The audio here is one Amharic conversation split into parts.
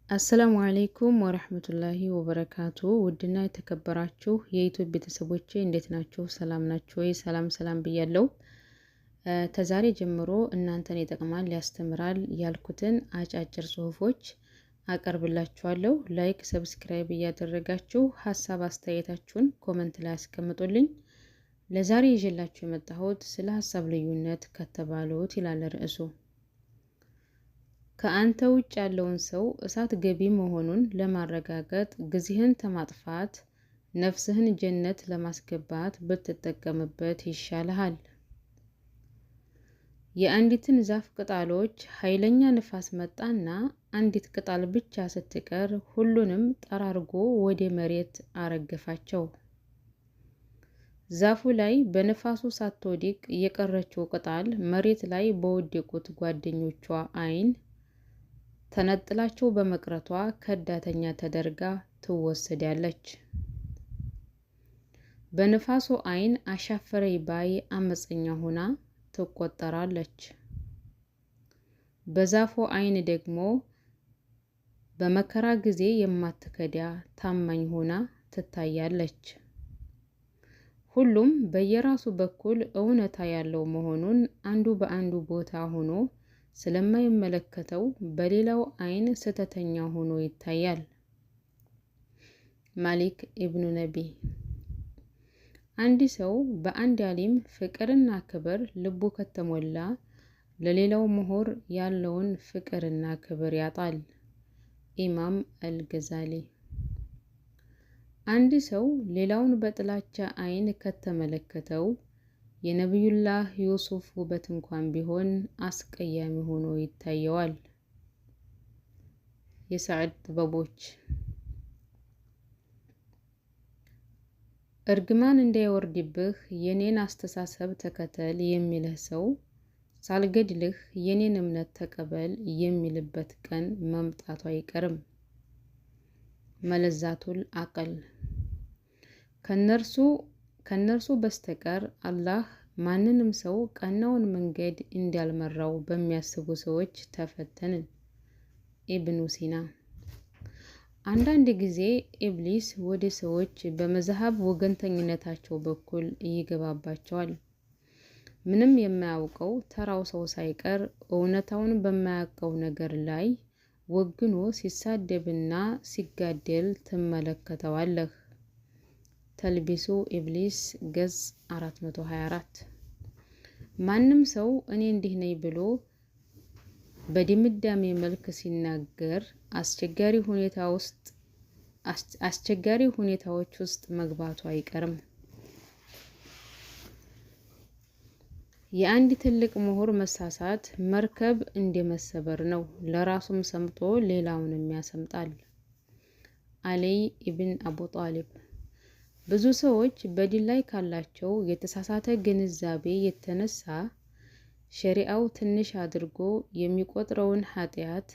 አሰላሙ አለይኩም ወረህመቱላሂ ወበረካቱ። ውድና የተከበራችሁ የኢትዮጵያ ቤተሰቦቼ እንዴት ናችሁ? ሰላም ናችሁ ወይ? ሰላም ሰላም ብያለው። ከዛሬ ጀምሮ እናንተን ይጠቅማል፣ ያስተምራል ያልኩትን አጫጭር ጽሁፎች አቀርብላችኋለሁ። Like፣ subscribe እያደረጋችሁ ሀሳብ አስተያየታችሁን comment ላይ አስቀምጡልኝ። ለዛሬ ይዤላችሁ የመጣሁት ስለ ሀሳብ ልዩነት ከተባሉት ይላል ርዕሱ። ከአንተ ውጭ ያለውን ሰው እሳት ገቢ መሆኑን ለማረጋገጥ ጊዜህን ተማጥፋት ነፍስህን ጀነት ለማስገባት ብትጠቀምበት ይሻልሃል። የአንዲትን ዛፍ ቅጠሎች ኃይለኛ ንፋስ መጣና አንዲት ቅጠል ብቻ ስትቀር ሁሉንም ጠራርጎ ወደ መሬት አረገፋቸው። ዛፉ ላይ በንፋሱ ሳትወድቅ የቀረችው ቅጠል መሬት ላይ በወደቁት ጓደኞቿ ዓይን ተነጥላቸው በመቅረቷ ከዳተኛ ተደርጋ ትወሰዳለች። በንፋሱ ዓይን አሻፈረኝ ባይ አመፀኛ ሆና ትቆጠራለች። በዛፉ ዓይን ደግሞ በመከራ ጊዜ የማትከዳ ታማኝ ሆና ትታያለች። ሁሉም በየራሱ በኩል እውነታ ያለው መሆኑን አንዱ በአንዱ ቦታ ሆኖ ስለማይመለከተው በሌላው ዓይን ስህተተኛ ሆኖ ይታያል። ማሊክ ኢብኑ ነቢ። አንድ ሰው በአንድ አሊም ፍቅርና ክብር ልቡ ከተሞላ ለሌላው ምሁር ያለውን ፍቅርና ክብር ያጣል። ኢማም አልገዛሊ። አንድ ሰው ሌላውን በጥላቻ ዓይን ከተመለከተው የነቢዩላህ ዩሱፍ ውበት እንኳን ቢሆን አስቀያሚ ሆኖ ይታየዋል። የሰዕድ ጥበቦች። እርግማን እንዳይወርድብህ የኔን አስተሳሰብ ተከተል የሚልህ ሰው ሳልገድልህ የኔን እምነት ተቀበል የሚልበት ቀን መምጣቱ አይቀርም። መለዛቱል አቅል። ከነርሱ በስተቀር አላህ ማንንም ሰው ቀናውን መንገድ እንዳልመራው በሚያስቡ ሰዎች ተፈተንን። ኢብኑ ሲና። አንዳንድ ጊዜ ኢብሊስ ወደ ሰዎች በመዝሀብ ወገንተኝነታቸው በኩል ይገባባቸዋል። ምንም የማያውቀው ተራው ሰው ሳይቀር እውነታውን በማያውቀው ነገር ላይ ወግኖ ሲሳደብና ሲጋደል ትመለከተዋለህ። ተልቢሱ ኢብሊስ ገጽ 424። ማንም ሰው እኔ እንዲህ ነኝ ብሎ በድምዳሜ መልክ ሲናገር አስቸጋሪ ሁኔታዎች ውስጥ መግባቱ አይቀርም። የአንድ ትልቅ ምሁር መሳሳት መርከብ እንደመሰበር ነው። ለራሱም ሰምጦ ሌላውንም ያሰምጣል። አሊይ ኢብን አቡ ጣሊብ። ብዙ ሰዎች በዲን ላይ ካላቸው የተሳሳተ ግንዛቤ የተነሳ ሸሪዓው ትንሽ አድርጎ የሚቆጥረውን ኃጢአት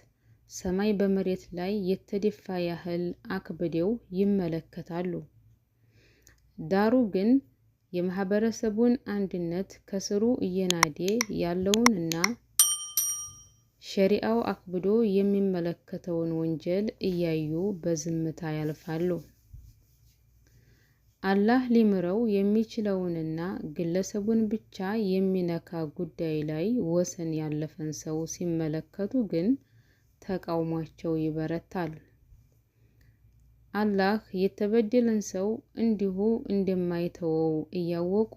ሰማይ በመሬት ላይ የተደፋ ያህል አክብደው ይመለከታሉ። ዳሩ ግን የማህበረሰቡን አንድነት ከስሩ እየናደ ያለውንና ሸሪዓው አክብዶ የሚመለከተውን ወንጀል እያዩ በዝምታ ያልፋሉ። አላህ ሊምረው የሚችለውንና ግለሰቡን ብቻ የሚነካ ጉዳይ ላይ ወሰን ያለፈን ሰው ሲመለከቱ ግን ተቃውሟቸው ይበረታል። አላህ የተበደለን ሰው እንዲሁ እንደማይተወው እያወቁ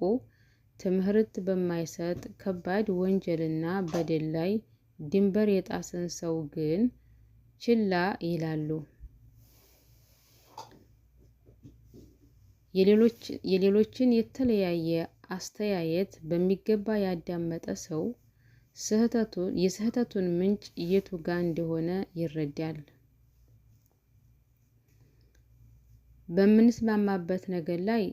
ትምህርት በማይሰጥ ከባድ ወንጀልና በደል ላይ ድንበር የጣሰን ሰው ግን ችላ ይላሉ። የሌሎችን የተለያየ አስተያየት በሚገባ ያዳመጠ ሰው የስህተቱን ምንጭ የቱ ጋ እንደሆነ ይረዳል። በምንስማማበት ነገር ላይ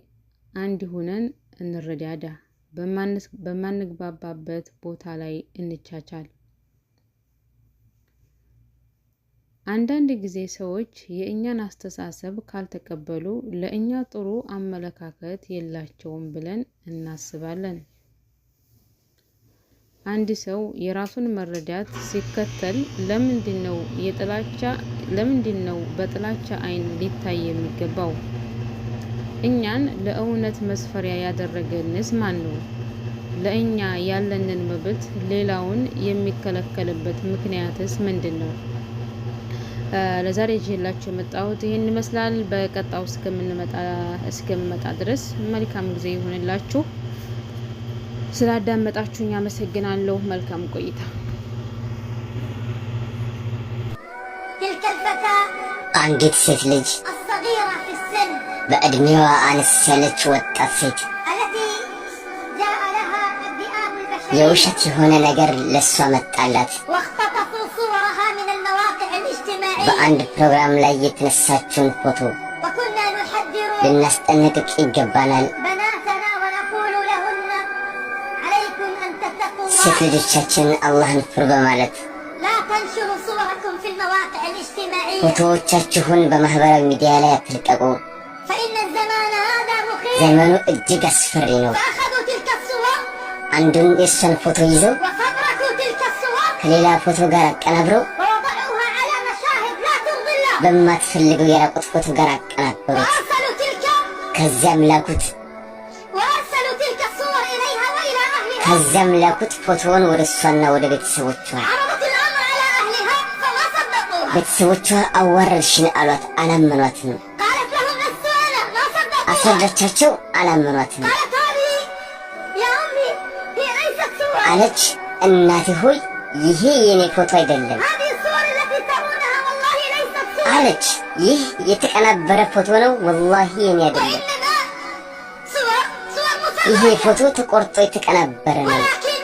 አንድ ሁነን እንረዳዳ፣ በማንግባባበት ቦታ ላይ እንቻቻል። አንዳንድ ጊዜ ሰዎች የእኛን አስተሳሰብ ካልተቀበሉ ለእኛ ጥሩ አመለካከት የላቸውም ብለን እናስባለን። አንድ ሰው የራሱን መረዳት ሲከተል ለምንድነው የጥላቻ ለምንድነው በጥላቻ አይን ሊታይ የሚገባው? እኛን ለእውነት መስፈሪያ ያደረገንስ ማን ነው? ለእኛ ያለንን መብት ሌላውን የሚከለከልበት ምክንያትስ ምንድን ነው? ለዛሬ ይዤላችሁ የመጣሁት ይህን ይመስላል። በቀጣው እስከምመጣ ድረስ መልካም ጊዜ ይሁንላችሁ። ስላዳመጣችሁኝ አመሰግናለሁ። መልካም ቆይታ። تلك الفتاة አንዲት ሴት ልጅ الصغيرة في السن በዕድሜዋ አነስ ያለች ወጣት ሴት التي جاء لها الذئاب البشرية የውሸት የሆነ ነገር ለእሷ መጣላት። واختطفوا صورها من المواقع الاجتماعية በአንድ ፕሮግራም ላይ የተነሳችውን ፎቶ وكنا نحذر ልናስጠነቅቅ ይገባናል። بناتنا ونقول لهن عليكم أن تتقوا ሴት الله ልጆቻችንን አላህን ፍሩ በማለት لا تنشروا صوركم في المواقع الاجتماعية ፎቶዎቻችሁን በማህበራዊ ሚዲያ ላይ አትልቀቁ። فإن الزمان هذا مخيف ዘመኑ እጅግ አስፈሪ ነው። فأخذوا تلك الصور አንዱን የእሷን ፎቶ ይዘው وفبركوا تلك الصور ከሌላ ፎቶ ጋር አቀናብረው ووضعوها على مشاهد لا ترضي الله በማትፈልገው የራቁት ፎቶ ጋር አቀናበሩት። وأرسلوا تلك ከዚያም ላኩት وأرسلوا تلك الصور إليها وإلى أهلها ከዚያም ላኩት ፎቶውን ወደ እሷና ወደ ቤተሰቦቿ። عرضت الأمر على أهلها فما صدقوها ቤተሰቦቿ አዋረድሽን አሏት፣ አላመኗትም። قالت لهم لست أنا ما صدقوها አስረዳቻቸው፣ አላመኗትም። قالت هذه يا أمي هي ليست صور አለች፣ እናቴ ሆይ ይሄ የኔ ፎቶ አይደለም هذه الصور التي ترونها والله ليست صور አለች። ይህ የተቀናበረ ፎቶ ነው፣ ወላሂ የኔ አይደለም። وإنما صور صور ይሄ مفبركة ፎቶ ተቆርጦ የተቀናበረ ነው። ولكن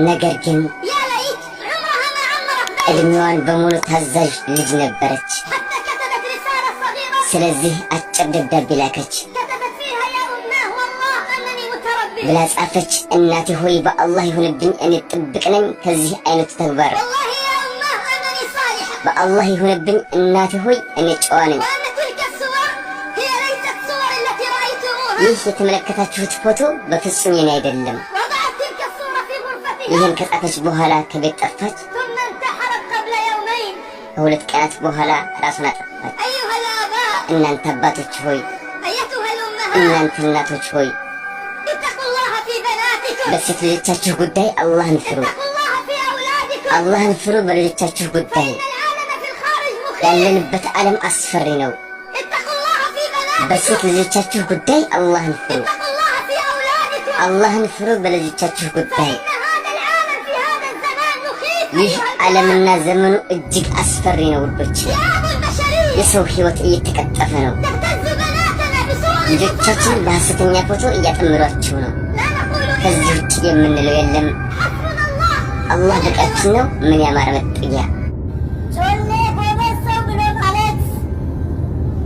ነገር ግን يا ليت عمرها ما عمرت بيت ዕድሜዋን በሙሉ ታዛዥ ልጅ ነበረች። حتى كتبت رسالة صغيرة ስለዚህ አጭር ደብዳቤ ላከች። كتبت فيها يا أماه والله أنني متربية ብላ ጻፈች። እናቴ ሆይ በአላህ ይሁንብኝ እኔ ጥብቅ ነኝ ከዚህ አይነቱ ተግባር። والله يا أماه أنني صالحة በአላህ ይሁንብኝ እናቴ ሆይ እኔ ጨዋ ነኝ። وأن تلك الصور هي ليست صور التي رأيتموها ይህ የተመለከታችሁት ፎቶ በፍጹም የኔ አይደለም። وضعت تلك الصورة في غرفتها ይህን ከጻፈች በኋላ ከቤት ጠፋች። ثم انتحرت قبل يومين ከሁለት ቀናት በኋላ ራሱን አጠፋች። أيها الآباء እናንተ አባቶች ሆይ፣ أيتها الأمهات እናንተ እናቶች ሆይ اتقوا الله في بناتكم በሴት ልጆቻችሁ ጉዳይ አላህን ፍሩ። اتقوا الله في أولادكم አላህን ፍሩ በልጆቻችሁ ጉዳይ። فإن العالم في الخارج مخيف ያለንበት ዓለም አስፈሪ ነው። اتقوا الله في በሴት بناتكم ልጆቻችሁ ጉዳይ አላህን ፍሩ። اتقوا الله في أولادكم አላህን ፍሩ በልጆቻችሁ ጉዳይ። فإن هذا العالم في هذا الزمان مخيف ይህ أيها الكرام ዓለምና ዘመኑ እጅግ አስፈሪ ነው ውዶች። ذئاب البشرية የሰው ሕይወት እየተቀጠፈ ነው። تبتز بناتنا بصور ልጆቻችን مفبركة በሐሰተኛ ፎቶ እያጠመዷቸው ነው። لا نقول ከዚህ إلا ውጭ የምንለው የለም። حسبنا الله አላህ ونعم በቃችን ነው። ምን ያማረ መጠጊያ! ጮሌ ጎበዝ ሰው ብሎ ማለት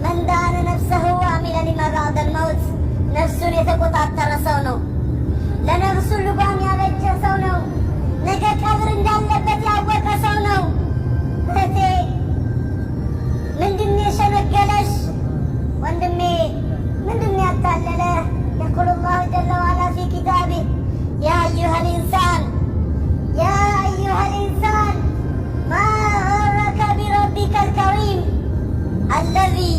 መን ዳነ ነፍሰሁ ወአሚለ ሊማ ባዕደል መውት ነፍሱን የተቆጣጠረ ሰው ነው። ለነፍሱ ልጓም ያበጀ ሰው ነው። ነገ ቀብር እንዳለበት ያወቀ ሰው ነው። እህቴ ምንድን የሸነገለሽ? ወንድሜ ምንድን ያታለለ? يقول الله جل وعلا في كتابه يا أيها الإنسان يا أيها الإنسان ما غرك بربك الكريم الذي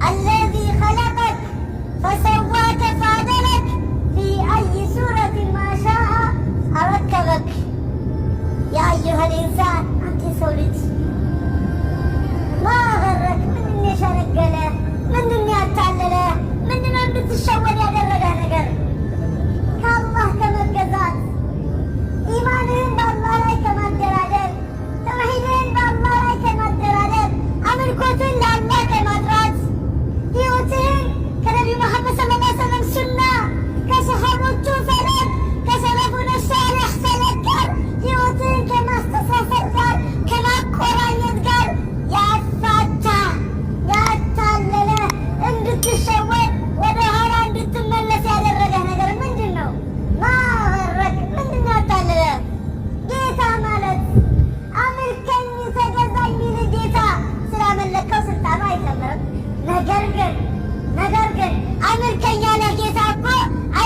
الذي خلقك فسواك فعدلك في أي سورة ما شاء ركبك يا أيها الإنسان أنت سولت ما غرك من የሸነገለ ምንድን ያታለለ ምንድነው እንድትሸወድ ያደረገህ ነገር ከአላህ ከመገዛት ኢማንህን በአላህ ላይ ከማደራደር ተውሂድህን በአላህ ላይ ከማደራደር አምልኮትን ለአላህ ከማጥራት ሕይወትህን ከነቢዩ መሐመድ ሰለላሁ ዐለይሂ ወሰለም ሱና ከሰሃቦቹ ፈለግ ከሰለፉነ ሷሊሕ ፈለግ ጋር ሕይወትህን ከማስተሳሰር ጋር ከማቆራኘት ጋር ያፋታ ያታለለ እንድትሸወድ ወደ ኋላ እንድትመለስ ያደረገህ ነገር ምንድን ነው? ማበረክ ምንድን ነው ያታለለ? ጌታ ማለት አምልከኝ ተገዛኝ የሚል ጌታ ስላመለከው ስልጣኑ አይጨምርም። ነገር ግን አምልከኝ ያለ ጌታ እኮ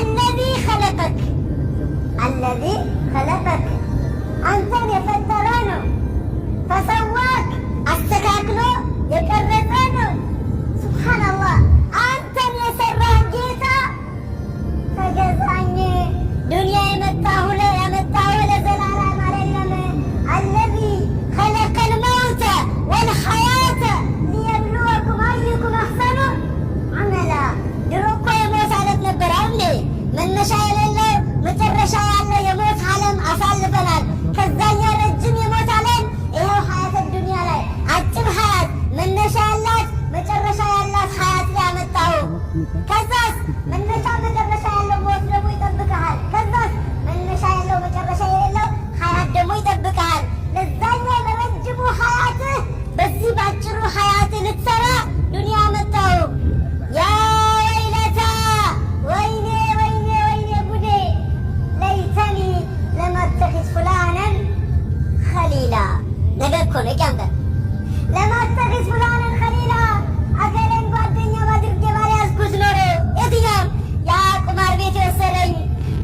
الذي خلقك الذي خلقك አንተን የፈጠረ ነው። فسواك አስተካክሎ የቀረጸ ነው። ሱብሓነላህ፣ አንተን የሰራህ ጌታ ተገዛኝ። ዱንያ የመጣሁ ለዘላለም አይደለም። الذي خلق الموت والحياة ليبلوكم أيكم أحسن عملا። ድሮ እኮ የሞት ዓለም ነበር አይደል? መነሻ የሌለው መጨረሻ ያለው የሞት ዓለም አሳልፈናል። ከዛኛው ረጅም የሞት ዓለም ይኸው ሀያተ ዱንያ ላይ አጭር ሀያት፣ መነሻ ያላት መጨረሻ ያላት ሀያት ላይ አመጣሁ። ከዛስ መነሻ መጨረሻ ያለው ሞት ደግሞ ይጠብቅሃል። ከዛስ መነሻ ያለው መጨረሻ የሌለው ሀያት ደግሞ ይጠብቅሃል። ለዛኛው ለረጅሙ ሀያትህ በዚህ ባጭሩ ሀያትህ ልትሰራ ዱንያ መጣሁ። يا ويلتى፣ ወይኔ ወይኔ ወይኔ ጉዴ፣ ليتني لم أتخذ فلانا خليلا። ነገ እኮ ነው የቂያም ቀን። لم أتخذ فلانا خليلا፣ አገሌን ጓደኛ ባድርጌ ባልያዝኩት ኖሮ። የትኛው ያ ቁማር ቤት የወሰደኝ፣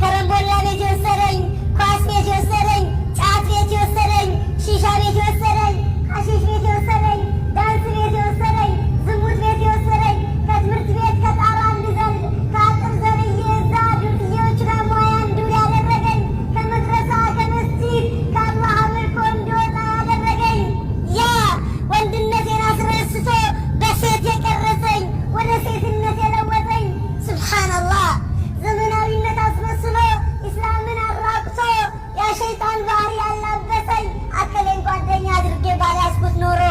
ከረምቦላ ቤት የወሰደኝ፣ ኳስ ቤት የወሰደኝ፣ ጫት ቤት የወሰደኝ፣ ሺሻ ቤት የወሰደኝ፣ ሐሺሽ ቤት የወሰደኝ፣ ዳንስ ቤት የወሰደኝ፣ ዝሙት ቤት የወሰደኝ፣ ከትምህርት ቤት ከጣራ እንድዘል ከአጥር ዘልዬ እዛ ዱርዬዎች ጋር ሙያ እንድውል ያደረገኝ፣ ከመድረሳ ከመስጂድ ከአላህ አምልኮ እንድወጣ ያደረገኝ፣ ያ ወንድነቴን አስረስቶ በሴት የቀረጸኝ፣ ወደ ሴትነት የለወጠኝ፣ ሱብሓነላህ፣ ዘመናዊነት አስመስሎ ኢስላምን አራቁቶ የሸይጣን ባህሪ ያላበሰኝ አከሌን ጓደኛ አድርጌ ባልያዝኩት ኖሮ።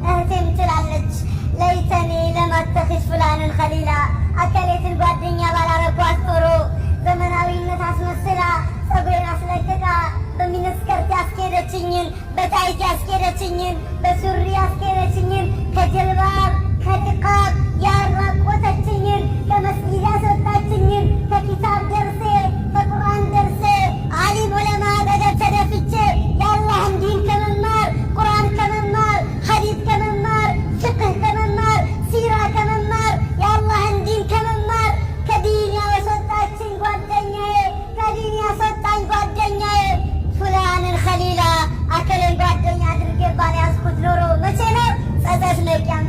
እህቴም ትላለች ليتني لم أتخذ فلانا خليلا፣ አከሌትን ጓደኛ ባላረኳት ኖሮ። ዘመናዊነት አስመስላ ፀጉሬን አስለቅቃ በ miniskirt ያስኬደችኝን፣ በ tight ያስኬደችኝን፣ በሱሪ ያስኬደችኝን፣ ከጀልባብ ከኒቃብ ያራቆተችኝን፣ ከመስጊድ ያስወጣችኝን፣ ከኪታብ ደርሴ ከቁርአን ደርሴ ዓሊም ዑለማ አጠገብ ተደፍቼ የአላህን ዲን ከመማር፣ ቁርአን ከመማር፣ ሐዲስ ከመማር፣ ፍቅህ ከመማር፣ ሲራ ከመማር፣ የአላህን ዲን ከመማር ከዲን ያስወጣችኝ ጓደኛዬ፣ ከዲን ያስወጣኝ ጓደኛዬ فلانا خليلا፣ አከሌን ጓደኛ አድርጌ ባልያዝኩት ኖሮ። መቼ ነው? ጸጸት ነው። የቂያም